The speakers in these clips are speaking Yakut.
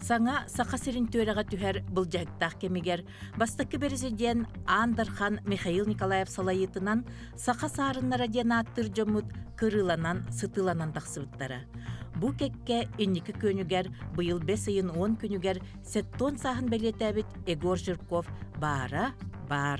Саҥа Саха сирин түөрэҕэ түһэр былдьаһыктаах кэмигэр бастакы бэрэсидьиэн Аан Дархан Михаил Николаев салайыытынан саха саарыннара диэн ааттыыр дьоммут кырыыланан, сытыыланан тахсыбыттара. Бу кэккэ инники күөнүгэр быйыл бэс ыйын уон күнүгэр сэттион сааһын бэлиэтээбит Егор Жирков баара баар.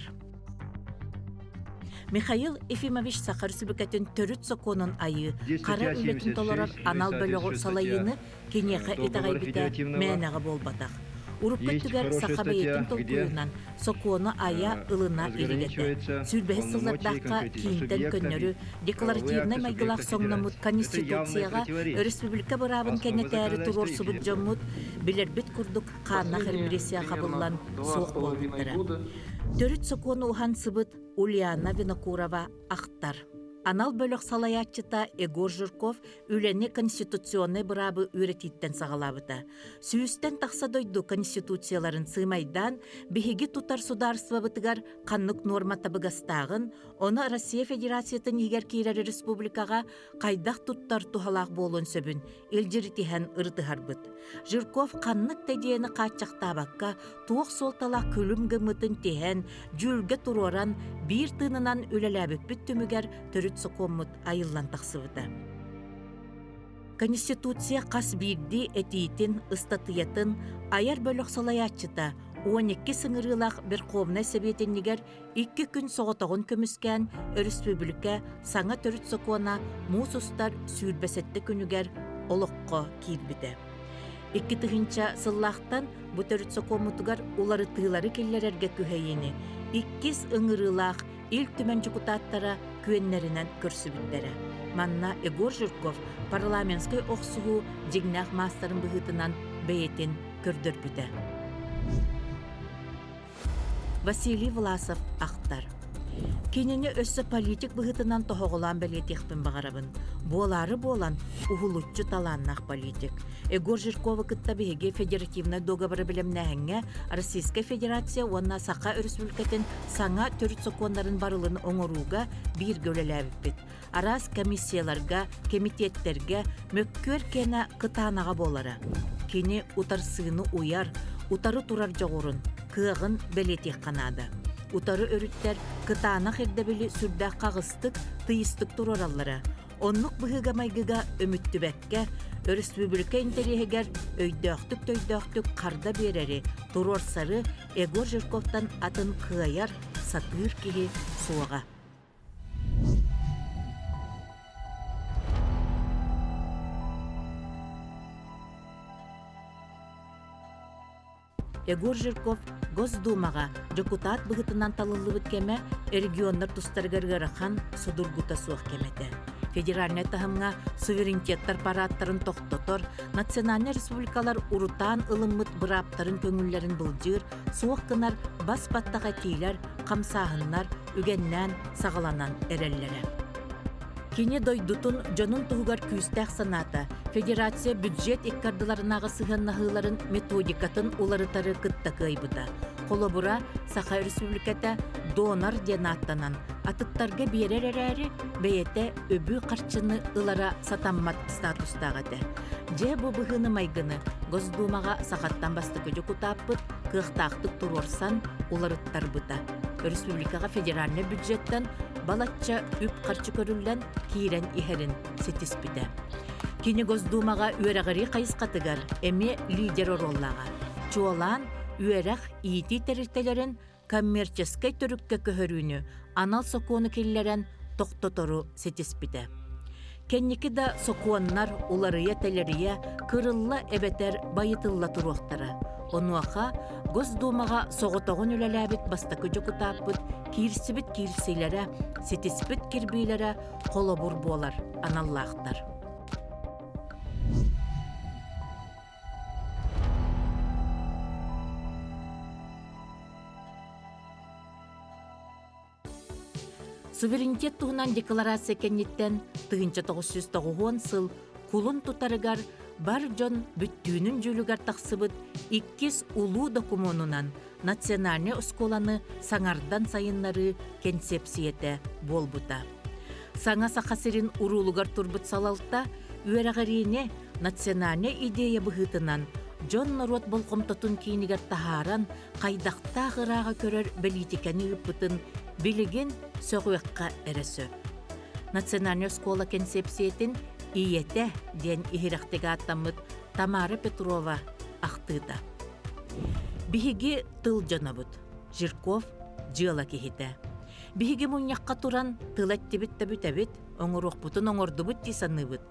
Михаил Ефимович Саха Республикатын төрүт сокуонун айыы, хара үлэтин толорор анал бөлөҕү салайыыны киниэхэ итэҕэйбитэ мээнэҕэ буолбатах. Урукку өттүгэр саха бэйэтин толкуйунан сокуону айа, ылына илик этэ. Сүүрбэһис сыллардаахха киинтэн көннөрү декларативнай майгылаах соҥноммут Конституцияҕа өрөспүүбүлүкэ быраабын кэҥэтээри туруорсубут дьоммут билэрбит курдук хааннаах репрессия хабыллан суох буолбуттара. Төрүт сокуону уһансыбыт Ульяна Винокурова ахтар. Анал бөлөх салайааччыта Егор Жирков үлэни конституционнай быраабы үөрэтииттэн саҕалаабыта. Сүүстэн тахса дойду конституцияларын сыымайдаан, биһиги тутар судаарыстыбабытыгар ханнык нуорма табыгастааҕын, ону Россия Федерациятын иһигэр киирэр республикаҕа хайдах туттар туһалаах буолуон сөбүн илдьиритиһэн ырытыһарбыт. Жирков ханнык да диэни хааччахтаабакка, туох суолталаах күлүм гыммытын тиһэн, дьүүлгэ туруоран, биир тыынынан үлэлээбиппит түмүгэр төрүт сокуоммут айыллан тахсыбыта. Конституция хас биирдии этиитин, ыстатыйатын айар бөлөх салайааччыта 12 сыҥырыылаах Верховнай Сэбиэтиннигэр икки күн соҕотоҕун көмүскээн өрөспүүбүлүкэ саҥа төрүт сокуона муус устар 27 күнүгэр олоххо киирбитэ. 2000 сыллаахтан бу төрүт сокуоммутугар уларытыылары киллэрэргэ күһэйиини иккис ыҥырыылаах Ил Түмэн дьокутааттара күөннэринэн көрсүбүттэрэ. Манна Егор Жирков парламентскай охсуһуу дьиҥнээх маастарын быһыытынан бэйэтин көрдөрбүтэ. Василий Власов ахтар. Кинини өссө политик быһыытынан тоһоҕолоон бэлиэтиэхпин баҕарабын. Буолаары буолан, уһулуччу талааннаах политик. Егор Жирковы кытта биһиги федеративнай договоры бэлэмнээһиҥҥэ Российскай Федерация уонна Саха Өрөспүүбүлүкэтин саҥа төрүт сокуоннарын барылын оҥорууга бииргэ үлэлээбиппит. Араас комиссияларга, кэмитиэттэргэ мөккүөр киэнэ кытаанаҕа буолара. Кини утарсыыны уйар, утары турар дьоҕурун, кыаҕын бэлиэтиэххэ наада. Утары өрүттэр кытаанах ирдэбили сүрдээх хаҕыстык, тыйыстык туруораллара. Оннук быһыыга-майгыга өмүттүбэккэ, өрөспүүбүлүкэ интэриэһигэр өйдөөхтүк-төйдөөхтүк харда биэрэри, туруорсары Егор Жирковтан атын кыайар, сатыыр киһи суоҕа. Егор Жирков Госдумаҕа дьокутаат быһыытынан талыллыбыт кэмэ регионнар тустарыгар ыарахан, судургута суох кэм этэ. Федеральнай таһымҥа суверенитеттар парааттарын тохтотор, национальнай республикалар урутаан ылыммыт бырааптарын көҥүллэрин былдьыыр, суох гынар бас-баттах этиилэр, хамсааһыннар үгэннээн саҕаланан эрэллэрэ. Кини дойдутун дьонун туһугар күүстээх санаата федерация бюджет иккардыларынааҕы сыһыаннаһыыларын методикатын уларытары кытта кыайбыта. Холобура, Саха Республиката донор диэн ааттанан, атыттарга биэрэр эрээри, бэйэтэ үбү-харчыны ылара сатаммат статустаах этэ. Дьэ, бу быһыыны-майгыны Госдумаҕа сахаттан бастакы дьокутааппыт кыахтаахтык туруорсан уларыттарбыта. Республикаҕа федеральнай бюджеттан балачча үп-харчы көрүллэн киирэн иһэрин ситиспитэ. Кини Госдумаҕа үөрэҕирии хайысхатыгар эмиэ лидер оруоллааҕа. Чуолаан, үөрэх, иитии тэрилтэлэрин коммерческай төрүккэ көһөрүүнү анал сокуону киллэрэн тохтотору ситиспитэ. Кэнники да сокуоннар уларыйа-тэлэрийэ, кырылла эбэтэр байытылла туруохтара. Онуоха Госдумаҕа соҕотоҕун үлэлээбит бастакы дьокутааппыт киирсибит киирсиилэрэ, ситиспит кирбиилэрэ холобур буолар аналлаахтар. Суверенитет туһунан декларация кэнниттэн 1990 сыл кулун тутарыгар бар дьон бүттүүнүн дьүүлүгэр тахсыбыт иккис улуу докумуонунан национальнай оскуоланы саҥардан сайыннарыы кэнсиэпсийэтэ буолбута. Саҥа Саха сирин уруулугар турбут салалта үөрэҕириини национальнай идея быһыытынан дьон-норуот болҕомтотун киинигэр таһааран, хайдахтаах ырааҕы көрөр бэлиитикэни ыыппытын билигин сөҕүөххэ эрэ сөп. Национальнай оскуола кэнсиэпсийэтин ийэтэ диэн иһирэхтик ааттаммыт Тамара Петрова ахтыыта. Биһиги тыл дьонобут. Жирков дьыала киһитэ. Биһиги мунньахха туран тыл эттибит да бүтэбит, оҥоруохпутун оҥордубут дии саныыбыт.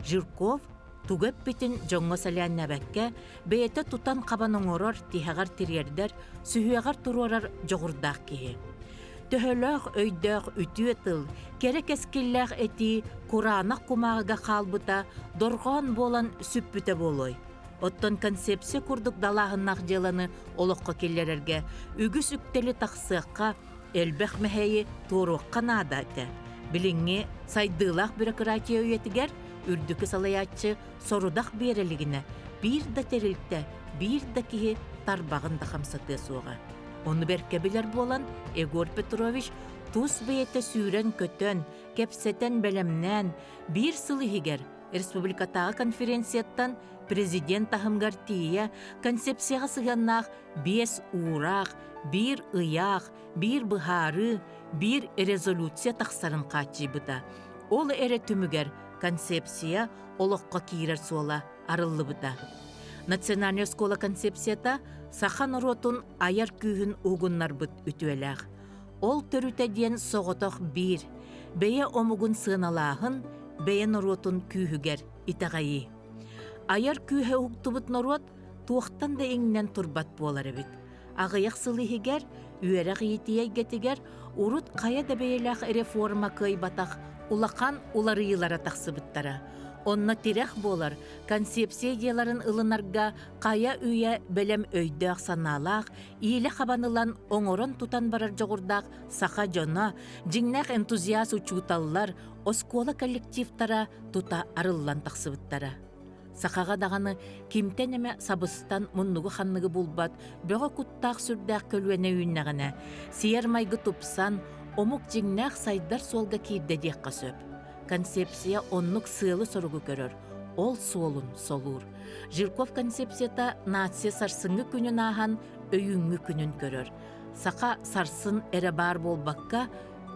Жирков тугу эппитин дьоҥҥо сэлээннээбэккэ, бэйэтэ тутан-хабан оҥорор, тиһэҕэр тириэрдэр, сүһүөҕэр туруорар дьоҕурдаах киһи. Төһөлөөх өйдөөх үтүө тыл, кэрэ кэскиллээх этии кураанах кумааҕыга хаалбыта дорҕоон буолан сүппүтэ буолуой? Оттон концепция курдук далааһыннаах дьыаланы олоххо киллэрэргэ үгүс үктэли тахсыахха, элбэх мэһэйи туоруохха наада этэ. Билиҥҥи сайдыылаах бюрократия үйэтигэр үрдүкү салайааччы сорудах биэрэ илигинэ биир да тэрилтэ, биир да киһи тарбаҕын да хамсатыа суоҕа. Ону бэркэ билэр буолан, Егор Петрович тус бэйэтэ сүүрэн-көтөн, кэпсэтэн бэлэмнээн, биир сыл иһигэр республикатааҕы конференцияттан президент таһымыгар тиийэ концепцияҕа сыһыаннаах биэс уураах, биир ыйаах, биир быһаарыы, биир резолюция тахсарын хааччыйбыта. Ол эрэ түмүгэр концепция олоххо киирэр суола арыллыбыта. Национальнай оскуола концепцията саха норуотун айар күүһүн уһугуннарбыт үтүөлээх. Ол төрүтэ диэн соҕотох биир, бэйэ омугун сыаналааһын, бэйэ норуотун күүһүгэр итэҕэйии. Айар күүһэ уһуктубут норуот туохтан да иҥнэн турбат буолар эбит. Аҕыйах сыл иһигэр үөрэх иитии эйгэтигэр урут хайа да бэйэлээх реформа кыайбатах улахан уларыйыылара тахсыбыттара. Онно тирэх буолар концепция идеяларын ылынарга хайа үйэ бэлэм өйдөөх-санаалаах, иилэ хабан ылан оҥорон-тутан барар дьоҕурдаах саха дьоно, дьиҥнээх энтузиаст учууталлар, оскуола коллективтара тута арыллан тахсыбыттара. Сахаҕа даҕаны кимтэн эмэ сабыстан муннугу-ханныгы булбат бөҕө куттаах сүрдээх көлүөнэ үүннэҕинэ, сиэр майгы тупсан, омук дьиҥнээх сайдар суолга киирдэ диэххэ сөп. Концепция оннук сыалы-соругу көрөр, ол суолун солуур. Жирков концепцията нация сарсыҥҥы күнүн ааһан өйүүҥҥү күнүн көрөр. Саха сарсын эрэ баар буолбакка,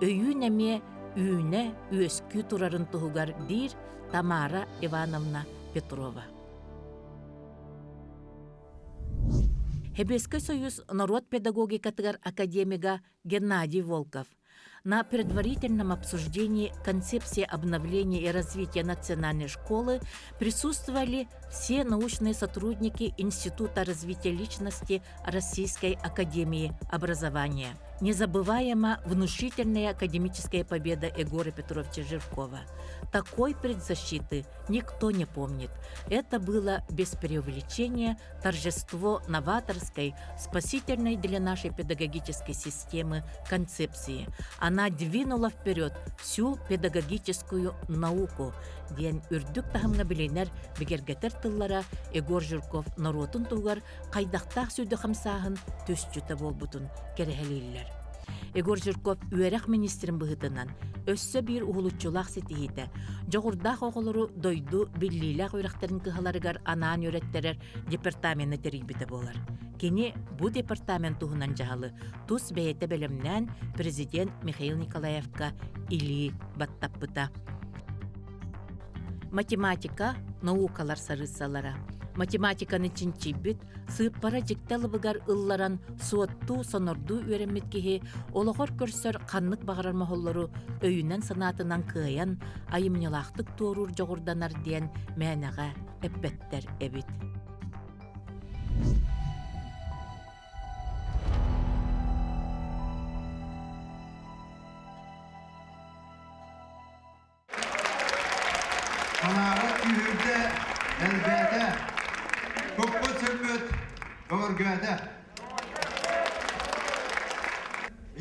өйүүн эмиэ үүнэ, үөскүү турарын туһугар диир Тамара Ивановна Петрова. Сэбиэскэй Союз норуот педагогикатыгар академига Геннадий Волков на предварительном обсуждении концепции обновления и развития национальной школы присутствовали все научные сотрудники Института развития личности Российской академии образования. Незабываема внушительная академическая победа Егора Петровича Жиркова. Такой предзащиты никто не помнит. Это было без преувеличения торжество новаторской, спасительной для нашей педагогической системы концепции. Она двинула вперед всю педагогическую науку, диэн үрдүк таһымҥа билинэр бигэргэтэр тыллара Егор Жирков норуотун туһугар хайдахтаах сүдү хамсааһын түсчүтэ буолбутун кэрэһэлииллэр. Егор Жирков үөрэх министрин быһыытынан өссө биир уһулуччулаах ситиһиитэ дьоҕурдаах оҕолору дойду биллиилээх үөрэхтэрин кыһаларыгар анаан үөрэттэрэр департамены тэрийбитэ буолар. Кини бу департамент туһунан дьаһалы тус бэйэтэ бэлэмнээн президент Михаил Николаевка илии баттаппыта. Математика наукалар сарыыссалара. Математиканы чинчийбит, сыыппара дьикти алыбыгар ылларан суоттуу, сонордуу үөрэммит киһи олоҕор көрсөр ханнык баҕарар моһоллору өйүнэн-санаатынан кыайан, айымньылаахтык туоруур дьоҕурданар диэн мээнэҕэ эппэттэр эбит. Санааҕыт күүһүрдэ, элбээтэ, куппут-сүрбүт бөҕөргөөтө.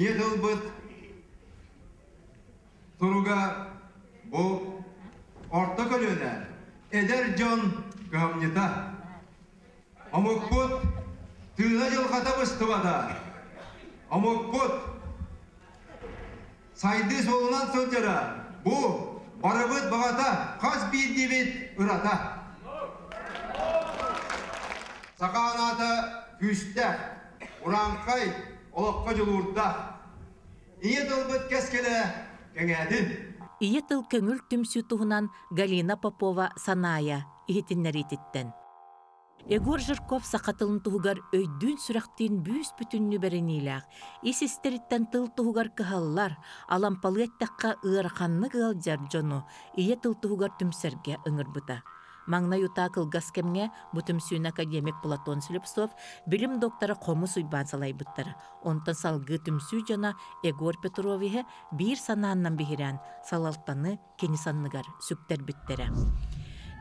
Ийэ тылбыт туруга бу орто көлүөнэ эдэр дьон кыһамньыта. Омукпут тыына-дьылҕата быстыбата. Омукпут Сайдыы суолунан сылдьара бу барыбыт баҕата, хас биирдиибит ырата. Саха анаата күүстээх, урааҥхай, олоххо дьулуурдаах. Ийэ тылбыт кэскилэ кэҥээтин! Ийэ тыл көҥүл түмсүү туһунан Галина Попова Санаайа иһитиннэриититтэн. Егор Жирков саха тылын туһугар өйдүүн-сүрэхтиин бүүс-бүтүннүү бэриниилээх, ис-истэриттэн тыл туһугар кыһаллар, алампалыы эттэххэ ыараханнык ыалдьар дьону ийэ тыл туһугар түмсэргэ ыҥырбыта. Маҥнай утаа кылгас кэмҥэ бу түмсүүнү академик Платон Слепцов, билим доктора Хомус Уйбаан салайбыттара. Онтон салгыы түмсүү дьоно Егор Петровиһы биир санааннан биһирээн, салалтаны кини санныгар сүктэрбиттэрэ.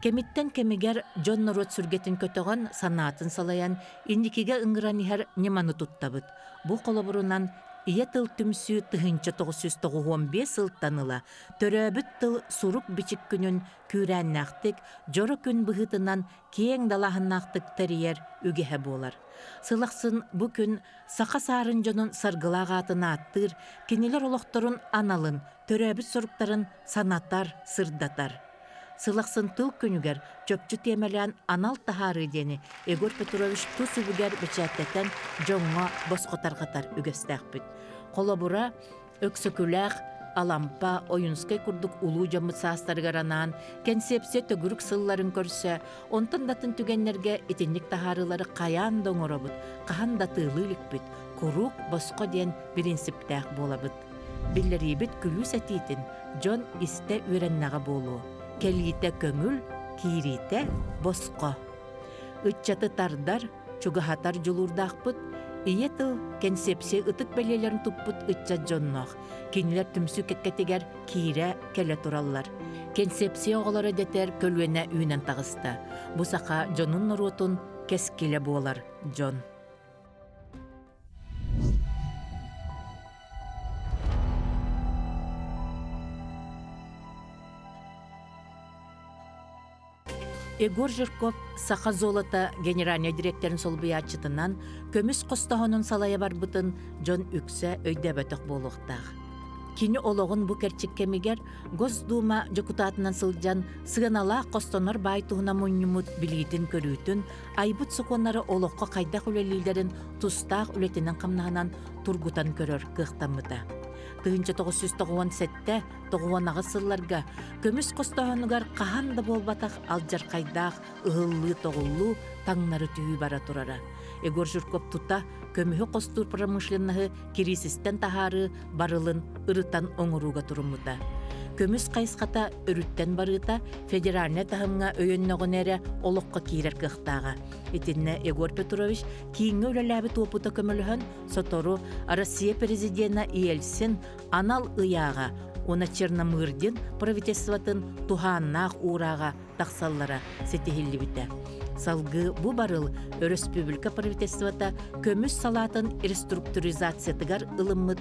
Кэмиттэн кэмигэр дьон-норуот сүргэтин көтөҕөн, санаатын салайан, инникигэ ыҥыран иһэр ньыманы туттабыт. Бу холобурунан Ийэ тыл түмсүү 1995 сылтан ыла төрөөбүт тыл сурук-бичик күнүн күүрээннээхтик, дьоро күн быһыытынан киэҥ далааһыннаахтык тэрийэр үгэһэ буолар. Сыл ахсын бу күн саха саарын дьонун саргылаах аатын ааттыыр, кинилэр олохторун аналын, төрөөбүт соруктарын санатар, сырдатар. Сыл ахсын тыл күнүгэр чопчу тиэмэлээн анал таһаарыы диэни Егор Петрович тус үбүгэр бэчээттэтэн дьоҥҥо босхо тарҕатар үгэстээхпит. Холобура, Өксөкүлээх, Алампа, Ойунскай курдук улуу дьоммут саастарыгар анаан, кэнсиэпсийэ төгүрүк сылларын көрсө, онтон да атын түгэннэргэ итинник таһаарыылары хайаан да оҥоробут, хаһан да тыылыы иликпит, куруук босхо диэн бириинсиптээх буолабыт. Биллэриибит күлүүс этиитин дьон истэ үөрэннэҕэ буолуо. Кэлиитэ көҥүл, киириитэ босхо. Ыччаты тардар, чугаһатар дьулуурдаахпыт, ийэ тыл кэнсиэпсийэ ытык бэлиэлэрин туппут ыччат дьонноох. Кинилэр түмсүү кэккэтигэр киирэ кэлэ тураллар. Кэнсиэпсийэ оҕолоро дэтэр көлүөнэ үүнэн таҕыста. Бу саха дьонун-норуотун кэскилэ буолар дьон. Егор Жирков Саха золото генеральнай дириэктэрин солбуйааччытынан көмүс хостоһонун салайа барбытын дьон үксэ өйдөөбөтөх буолуохтаах. Кини олоҕун бу кэрчик кэмигэр Госдума дьокутаатынан сылдьан сыаналаах хостонор баай туһунан мунньуммут билиитин-көрүүтүн айбыт сокуоннары олоххо хайдах үлэлииллэрин тустаах үлэтинэн-хамнаһынан тургутан көрөр кыахтаммыта. 1997-98 сылларга көмүс хостооһунугар хаһан да буолбатах алдьархайдаах ыһыллыы-тоҕуллуу таҥнары түһүү бара турара. Егор Жирков тута көмүһү хостуур промышленноһы кириисистэн таһаарыы барылын ырытан оҥорууга туруммута. Көмүс хайысхата өрүттэн барыыта федеральнай таһымҥа өйөннөҕүнэ эрэ олоххо киирэр кыахтааҕа. Итиннэ Егор Петрович кииҥҥэ үлэлээбит уопута көмөлөһөн, сотору Россия президенэ Ельцин анал ыйааҕа уонна Черномырдин правительствотын туһааннаах уурааҕа тахсаллара ситиһиллибитэ. Салгыы бу барыл өрөспүүбүлүкэ правительствота көмүс салаатын реструктуризациятыгар ылыммыт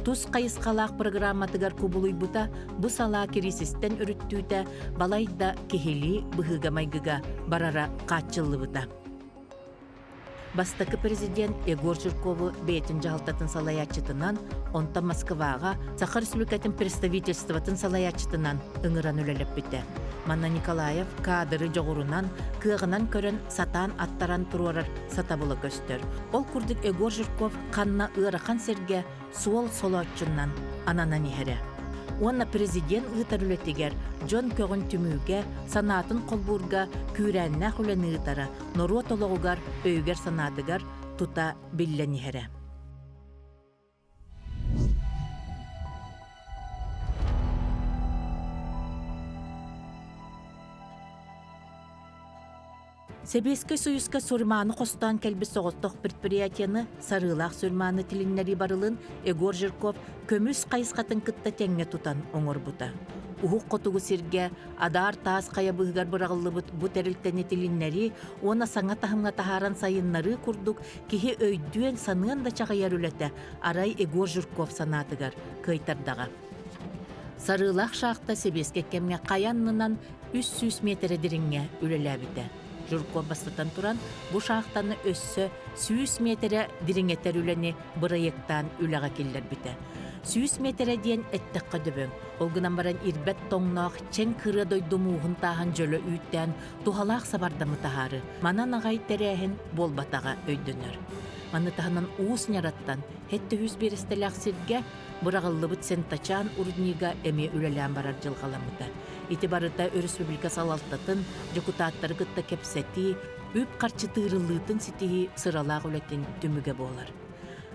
тус хайысхалаах программатыгар кубулуйбута бу салаа кириисистэн өрүттүүтэ балайда киһилии быһыыга-майгыга барара хааччыллыбыта. Бастакы президент Егор Жиркову бэйэтин дьаһалтатын салайааччытынан, онтон Москваҕа Саха Республикатын представительствотын салайааччытынан ыҥыран үлэлэппитэ. Манна Николаев каадыры дьоҕурунан, кыаҕынан көрөн сатаан аттаран туруорар сатабыла көстөр. Ол курдук Егор Жирков ханна ыарахан сиргэ суол солооччунан ананан иһэрэ. Уонна президент ыытар үлэтигэр дьон көҕүн түмүүгэ, санаатын холбуурга күүрээннээх үлэни ыытара норуот олоҕугар, өйүгэр-санаатыгар тута биллэн иһэрэ. Сэбиэскэй Союзка сурьмааны хостоон кэлбит соҕотох предприятиены сарыылаах сурьмааны тилиннэрии барылын Егор Жирков көмүс хайысхатын кытта тэҥҥэ тутан оҥорбута. Уһук хотугу сиргэ адаар таас хайа быыһыгар быраҕыллыбыт бу тэрилтэни тилиннэрии уонна саҥа таһымҥа таһааран сайыннарыы курдук киһи өйдүөн, саныан да чаҕыйар үлэтэ арай Егор Жирков санаатыгар кыайтардаҕа. Сарыылаах шахта сэбиэскэй кэмҥэ хайа аннынан 300 миэтэрэ дириҥҥэ үлэлээбитэ. Жирков бастатан туран, бу шахтаны өссө 100 миэтэрэ дириҥэтэр үлэни бырайыактаан үлэҕэ киллэрбитэ. 100 миэтэрэ диэн эттэххэ дөбөҥ. Ол гынан баран ирбэт тоҥноох чэҥ кырыа дойду мууһун тааһын дьөлө үүттээн туһалаах сабардамы таһаары манан аҕай тэрээһин буолбатаҕа өйдөнөр. Маны таһынан Уус Ньараттан 700 биэрэстэлээх сиргэ быраҕыллыбыт Сентачаан руднига эмиэ үлэлээн барар дьылҕаламмыта. Ити барыта өрөспүүбүлүкэ салалтатын, дьокутааттары кытта кэпсэтии, үп-харчы тыырыллыытын ситиһии сыралаах үлэтин түмүгэ буолар.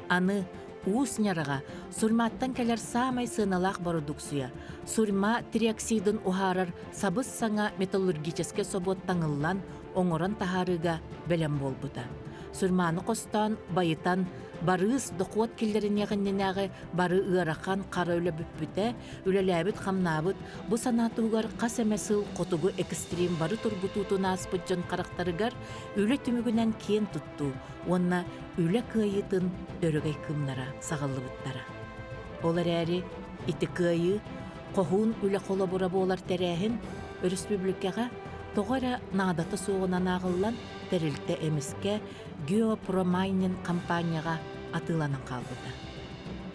Аны Уус Ньараҕа сурьматтан кэлэр саамай сыаналаах бородууксуйа сурьма триоксидын уһаарар сабыс-саҥа металлургическай собуот таҥыллан, оҥорон таһаарыыга бэлэм буолбута. Сурьманы хостоон, байытан, барыыс дохуот киллэриниэх иннинээҕи бары ыарахан хара үлэ бүппүтэ, үлэлээбит-хамнаабыт, бу санаа туһугар хас эмэ сыл хотугу экстрим бары тургутуутун ааспыт дьон харахтарыгар үлэ түмүгүнэн киэн туттуу уонна үлэ кыайыытын өрөгөй кыымнара саҕыллыбыттара. Ол эрээри ити кыайыы хоһуун үлэ холобура буолар тэрээһин өрөспүүбүлүкэҕэ тоҕо эрэ наадата суоҕунан ааҕыллан тэрилтэ эмискэ Геопромайнинг хампаанньаҕа атыыланан хаалбыта.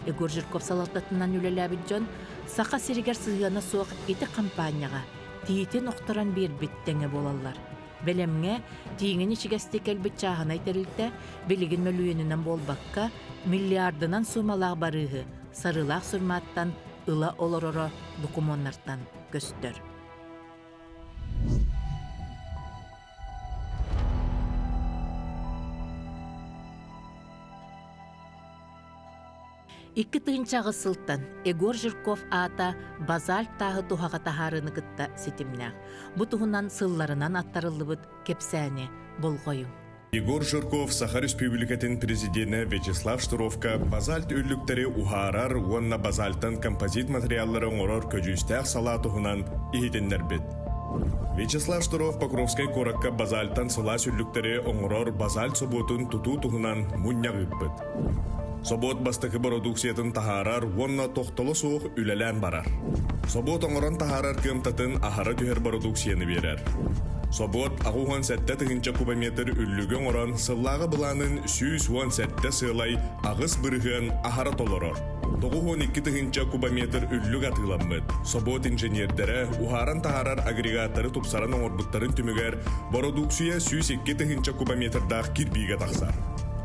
Егор Жирков салалтатынан үлэлээбит дьон Саха сиригэр сыһыана суох ити хампаанньаҕа тиитин охторон биэрбит тэҥэ буолаллар. Бэлэмҥэ тииҥин ичигэстик кэлбит чааһынай тэрилтэ билигин мөлүйүөнүнэн буолбакка, миллиардынан суумалаах барыыһы сарыылаах сурьмааттан ыла олороро докумуоннартан көстөр. 2008 сылтан Егор Жирков аата базальт тааһы туһаҕа таһаарыыны кытта ситимнээх. Бу туһунан сылларынан аттарыллыбыт кэпсээни болҕойуҥ. Егор Жирков Саха Республикатын президенэ Вячеслав Штыровка базальт үллүктэри уһаарар уонна базальтан композит материаллары оҥорор көдьүүстээх салаа туһунан иһитиннэрбит. Вячеслав Штыров Покровскай куоракка базальтан сылаас үллүктэри оҥорор базальт собуотун тутуу туһунан мунньах ыыппыт. Собуот бастакы бородууксуйатын таһаарар уонна тохтоло суох үлэлээн барар. Собуот оҥорон таһаарар кыамтатын аһара түһэр бородууксуйаны биэрэр. Собуот 87 тыһыынча кубометр үллүгү оҥорон сыллааҕы былаанын 117 сыалай 8% аһара толорор. 92 тыһыынча кубометр үллүк атыыламмыт. Собуот инженердэрэ уһааран таһаарар агрегаттары тупсаран оҥорбуттарын түмүгэр бородууксуйа 102 тыһыынча кубометрдаах кирбиигэ тахсар.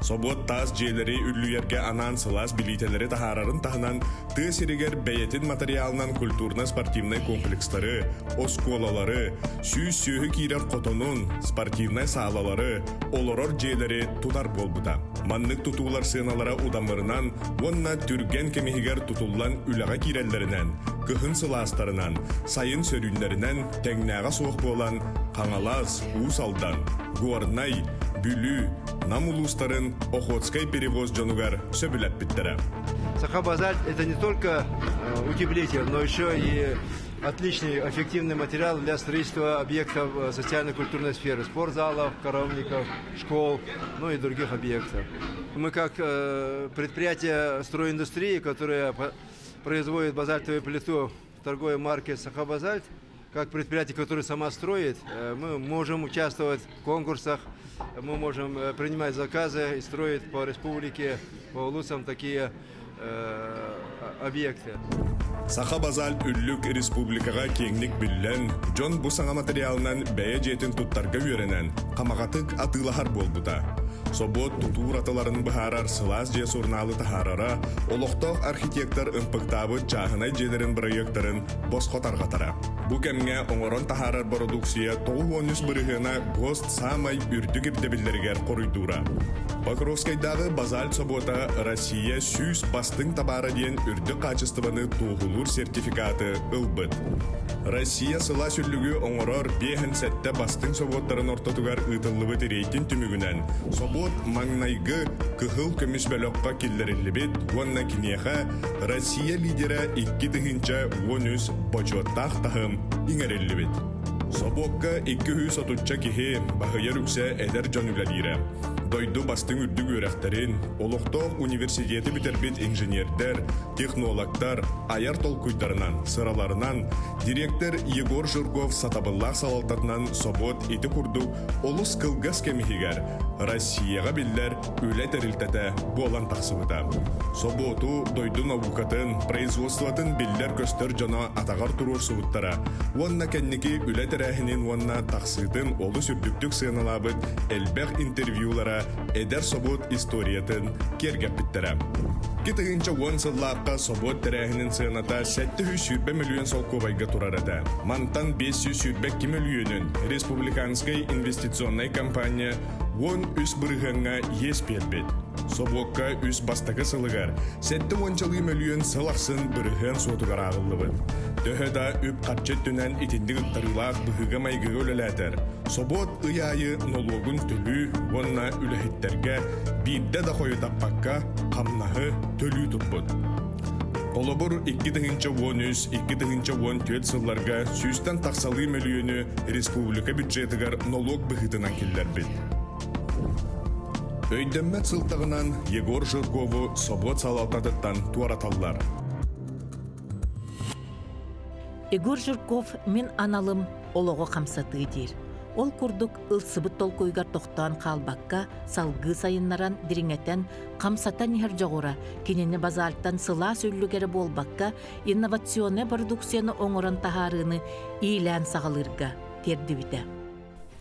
Собуот таас дьиэлэри үллүйэргэ анаан сылаас билиитэлэри таһаарарын таһынан, тыа сиригэр бэйэтин матырыйаалынан культурно-спортивнай комплекстары, оскуолалары, 100 сүөһү киирэр хотонун, спортивнай саалалары, олорор дьиэлэри тутар буолбута. Маннык тутуулар сыаналара удамырынан уонна түргэн кэм иһигэр тутуллан үлэҕэ киирэллэринэн, кыһын сылаастарынан, сайын сөрүүннэринэн тэҥнээҕэ суох буолан, Хаҥалас, Уус Алдан, Горнай, Бүлүү, Нам улуустарын Охотскай перевоз дьонугар сөбүлэппиттэрэ. Саха базальт – это не только утеплитель, но еще и отличный, эффективный материал для строительства объектов социально-культурной сферы, спортзалов, коровников, школ, ну и других объектов. Мы как предприятие стройиндустрии, которое производит базальтовую плиту в торговой марке «Сахабазальт», как предприятие, которое сама строит, мы можем участвовать в конкурсах, мы можем принимать заказы и строить по республике, по улусам такие объекты. Саха базальт үллүк республикаҕа киэҥник биллэн, дьон бу саҥа материалынан бэйэ дьиэтин туттарга үөрэнэн, хамаҕатык атыылаһар буолбута. Собуот тутуу уратыларын быһаарар сылаас дьиэ сурунаалы таһаарара, олохтоох архитектор ымпыктаабыт чааһынай дьиэлэрин бырайыактарын босхо тарҕатара. Бу кэмҥэ оҥорон таһаарар бородууксуйа 93 бырыһыана ГОСТ саамай үрдүк ирдэбиллэригэр хоруйдуура. Покровскайдааҕы базальт собуота Россия 100 бастыҥ табаара диэн үрдүк хаачыстыбаны туоһулуур сертификаты ылбыт. Россия сылаас үллүгү оҥорор 57 бастыҥ собуоттарын ортотугар ыытыллыбыт рейтинг түмүгүнэн собуот маҥнайгы кыһыл көмүс бөлөххө киллэриллибит уонна киниэхэ Россия лидера 2013 бочуоттаах таһым иҥэриллибит. Собуокка 230 киһи, баһыйар үксэ эдэр дьон үлэлиирэ. Дойду бастыҥ үрдүк үөрэхтэрин, олохтоох университеты бүтэрбит инженердэр, технологтар айар толкуйдарынан, сыраларынан, дириэктэр Егор Жирков сатабыллаах салалтатынан собуот ити курдук олус кылгас кэм иһигэр Россияҕа биллэр үлэ тэрилтэтэ буолан тахсыбыта. Собуоту дойду наукатын, производствотын биллэр-көстөр дьоно атаҕар туруорсубуттара уонна кэнники үлэ тэрээһинин уонна тахсыытын олус үрдүктүк сыаналаабыт элбэх интервьюлара эдэр собуот историятын киэргэппиттэрэ. 2010 сыллаахха собуот тэрээһинин сыаната 720 мөлүйүөн солкуобайга турар этэ. Мантан 522 мөлүйүөнүн республиканскай инвестиционнай компания 13 бырыһыаҥҥа иэс биэрбит. Собуокка үс бастакы сылыгар 70-чалыы мөлүйүөн сыл ахсын бырыһыан суотугар ааҕыллыбыт. Төһө да үп-харчы өттүнэн итинник ыктарыылаах быһыыга-майгыга үлэлээтэр, собуот ый аайы нолуогун төлүү уонна үлэһиттэргэ биирдэ да хойутаппакка хамнаһы төлүү турбут. Холобур, 2013-2014 сылларга сүүстэн тахсалыы мөлүйүөнү республика бюджетыгар нолуок быһыытынан киллэрбит. Өйдөммөт сылтаҕынан Егор Жиркову собуот салалтатыттан туораталлар. Егор Жирков мин аналым олоҕу хамсатыы диир. Ол курдук ылсыбыт толкуйгар тохтоон хаалбакка, салгыы сайыннаран, дириҥэтэн, хамсатан иһэр дьоҕура кинини базальтан сылаас үллүк эрэ буолбакка, инновационнай продукцияны оҥорон таһаарыыны иилээн саҕалыырга тиэрдибитэ.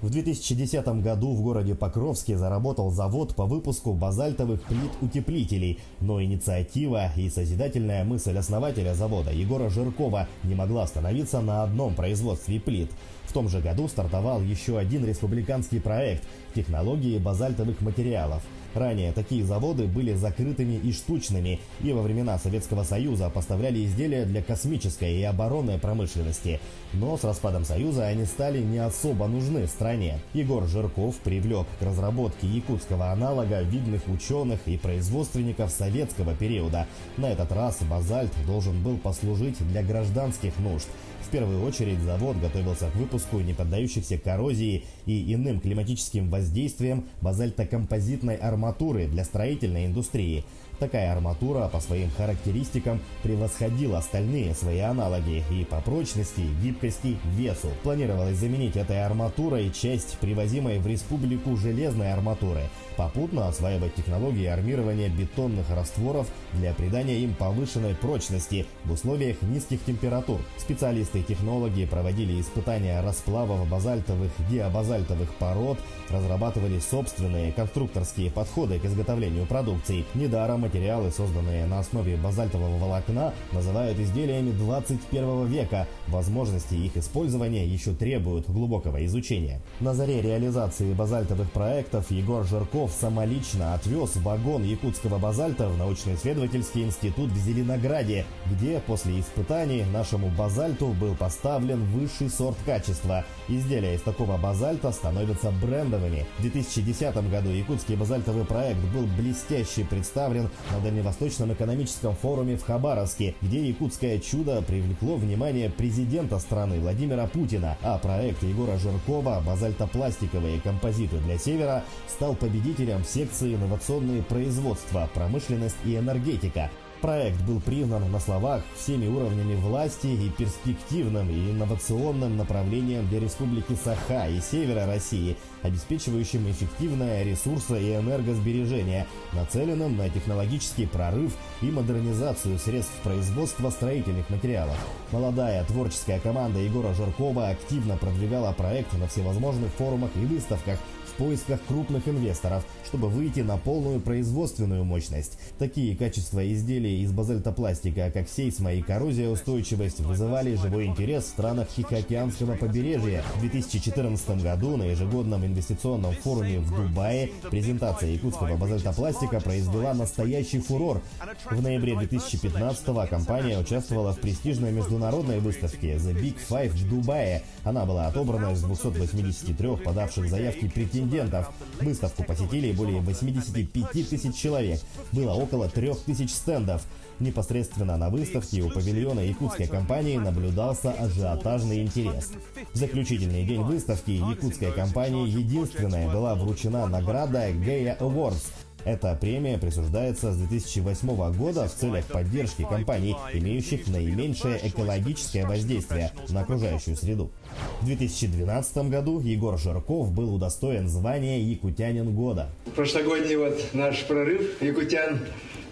В 2010 году в городе Покровске заработал завод по выпуску базальтовых плит-утеплителей, но инициатива и созидательная мысль основателя завода Егора Жиркова не могла остановиться на одном производстве плит. В том же году стартовал еще один республиканский проект – технологии базальтовых материалов. Ранее такие заводы были закрытыми и штучными, и во времена Советского Союза поставляли изделия для космической и оборонной промышленности. Но с распадом Союза они стали не особо нужны стране. Егор Жирков привлек к разработке якутского аналога видных ученых и производственников советского периода. На этот раз базальт должен был послужить для гражданских нужд. В первую очередь завод готовился к выпуску не поддающихся коррозии и иным климатическим воздействиям базальтокомпозитной арматуры для строительной индустрии. Такая арматура по своим характеристикам превосходила остальные свои аналоги и по прочности, гибкости, весу. Планировалось заменить этой арматурой часть привозимой в республику железной арматуры, попутно осваивать технологии армирования бетонных растворов для придания им повышенной прочности в условиях низких температур. Специалисты и технологи проводили испытания расплавов базальтовых, диабазальтовых пород, разрабатывали собственные конструкторские подходы к изготовлению продукции. Недаром материалы, созданные на основе базальтового волокна, называют изделиями 21 века. Возможности их использования еще требуют глубокого изучения. На заре реализации базальтовых проектов Егор Жирков самолично отвез вагон якутского базальта в научно-исследовательский институт в Зеленограде, где после испытаний нашему базальту был поставлен высший сорт качества. Изделия из такого базальта становятся брендовыми. В 2010 году якутский базальтовый проект был блестяще представлен на Дальневосточном экономическом форуме в Хабаровске, где якутское чудо привлекло внимание президента страны Владимира Путина, а проект Егора Жиркова «Базальтопластиковые композиты для Севера» стал победителем в секции «Инновационные производства, промышленность и энергетика». Проект был признан на словах всеми уровнями власти и перспективным и инновационным направлением для Республики Саха и Севера России, обеспечивающим эффективное ресурсо- и энергосбережение, нацеленным на технологический прорыв и модернизацию средств производства строительных материалов. Молодая творческая команда Егора Жиркова активно продвигала проект на всевозможных форумах и выставках в поисках крупных инвесторов, чтобы выйти на полную производственную мощность. Такие качества изделий из базальтопластика, как сейсмо и коррозия-устойчивость, вызывали живой интерес в странах Тихоокеанского побережья. В 2014 году на ежегодном инвестиционном форуме в Дубае презентация якутского базальтопластика произвела настоящий фурор. В ноябре 2015 компания участвовала в престижной международной выставке The Big Five в Дубае. Она была отобрана из 283 подавших заявки претендентов. претендентов. Выставку посетили более 85 тысяч человек. Было около 3000 стендов. Непосредственно на выставке у павильона якутской компании наблюдался ажиотажный интерес. В заключительный день выставки якутская компания единственная была вручена награда Gaya Awards. Эта премия присуждается с 2008 года в целях поддержки компаний, имеющих наименьшее экологическое воздействие на окружающую среду. В 2012 году Егор Жирков был удостоен звания «Якутянин года». Прошлогодний вот наш прорыв якутян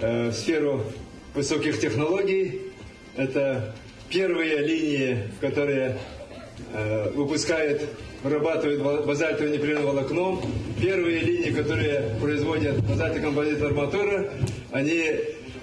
в сферу высоких технологий. Это первые линии, которые выпускают, вырабатывают базальтовое непрерывное волокно. Первые линии, которые производят базальтовый композит арматуры, они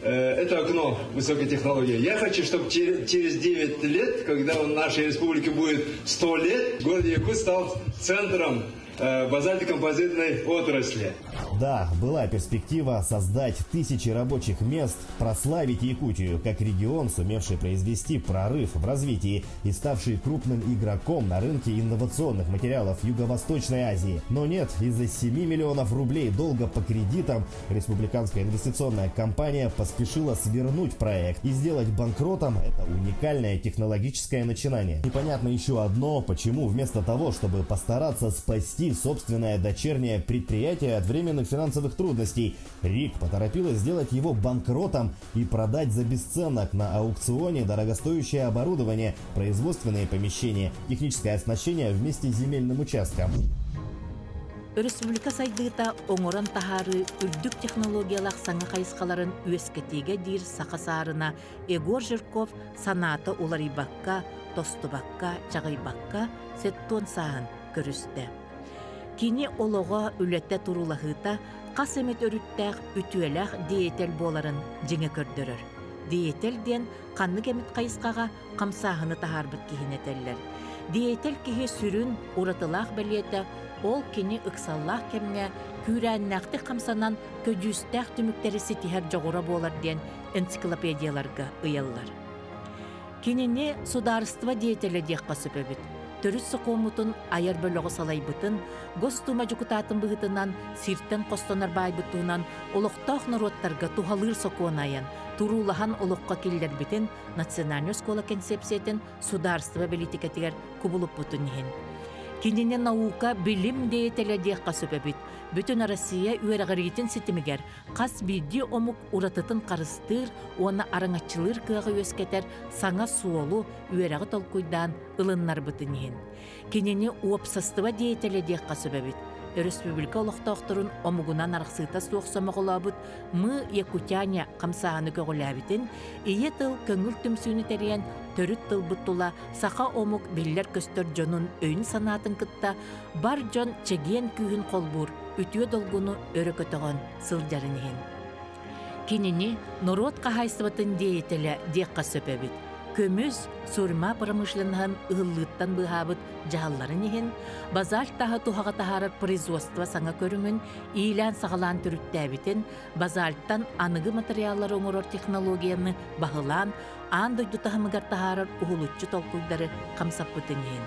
это окно высокой технологии. Я хочу, чтобы через 9 лет, когда в нашей республике будет 100 лет, город Якутск стал центром базальтно-композитной отрасли. Да, была перспектива создать тысячи рабочих мест, прославить Якутию как регион, сумевший произвести прорыв в развитии и ставший крупным игроком на рынке инновационных материалов Юго-Восточной Азии. Но нет, из-за 7 миллионов рублей долга по кредитам республиканская инвестиционная компания поспешила свернуть проект и сделать банкротом это уникальное технологическое начинание. Непонятно еще одно, почему вместо того, чтобы постараться спасти собственное дочернее предприятие от временных финансовых трудностей, РИК поторопилась сделать его банкротом и продать за бесценок на аукционе дорогостоящее оборудование, производственные помещения, техническое оснащение вместе с земельным участком. Өрөспүүбүлүкэ сайдыыта оҥорон таһаарыы үрдүк технологиялаах саҥа хайысхаларын үөскэтиигэ диир саха саарына Егор Жирков санаата уларыйбакка, тостубакка, чаҕыйбакка сэттиэн сааһын көрүстэ. Кини олоҕо, үлэтэ туруулаһыыта хас эмит өрүттээх үтүөлээх деятель буоларын дьиҥэ көрдөрөр. Деятель диэн ханнык эмит хайысхаҕа хамсааһыны таһаарбыт киһини этэллэр. Деятель киһи сүрүн, уратылаах бэлиэтэ ол кини ыксаллаах кэмҥэ күүрээннээхтик хамсанан көдьүүстээх түмүктэри ситиһэр дьоҕура буолар диэн энциклопедияларга ыйаллар. Кинини судаарыстыба деятелэ диэххэ сөп эбит. Төрүт сокуоммутун айар бөлөҕү салайбытын, Госдума дьокутаатын быһыытынан сиртэн хостонор баайбыт туһунан олохтоох норуоттарга туһалыыр сокуон айан, туруулаһан олоххо киллэрбитин национальнай оскуола кэнсиэпсийэтин судаарыстыба бэлиитикэтигэр кубулуппутун иһин. Кинини наука, билим деятелэ диэххэ сөп эбит. Бүтүн Россия үөрэҕириитин ситимигэр хас биирдии омук уратытын харыстыыр уонна араҥаччылыыр кыаҕы үөскэтэр саҥа суолу, үөрэҕи толкуйдаан ылыннарбытын иһин. Кинини уопсастыба деятелэ диэххэ сөп эбит. Өрөспүүбүлүкэ олохтоохторун омугунан арахсыыта суох сомоҕолообут «Мы якутяне» хамсааһыны көҕүлээбитин, ийэ тыл көҥүл түмсүүнү тэрийэн төрүт тылбыт тула саха омук биллэр-көстөр дьонун өйүн-санаатын кытта бар дьон чэгиэн күүһүн холбуур үтүө долгуну өрө көтөҕөн сылдьарын иһин. Кинини норуот хаһаайыстыбатын деятелэ диэххэ сөп эбит. Көмүс, сурьма промышленноһын ыһыллыыттан быыһаабыт дьаһалларын иһин, базальт таһы туһаҕа таһаарар производство саҥа көрүҥүн иилээн-саҕалаан төрүттээбитин, базальттан аныгы материаллары оҥорор технологияны баһылаан, аан дойду таһымыгар таһаарар уһулуччу толкуйдары хамсаппытын иһин.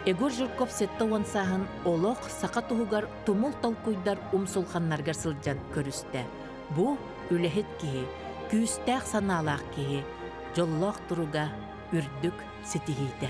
Егор Жирков 70 сааһын олох саха туһугар тумул толкуйдар умсулханнарыгар сылдьан көрүстэ. Бу үлэһит киһи, күүстээх санаалаах киһи, дьоллоох туруга үрдүк ситиһиитэ.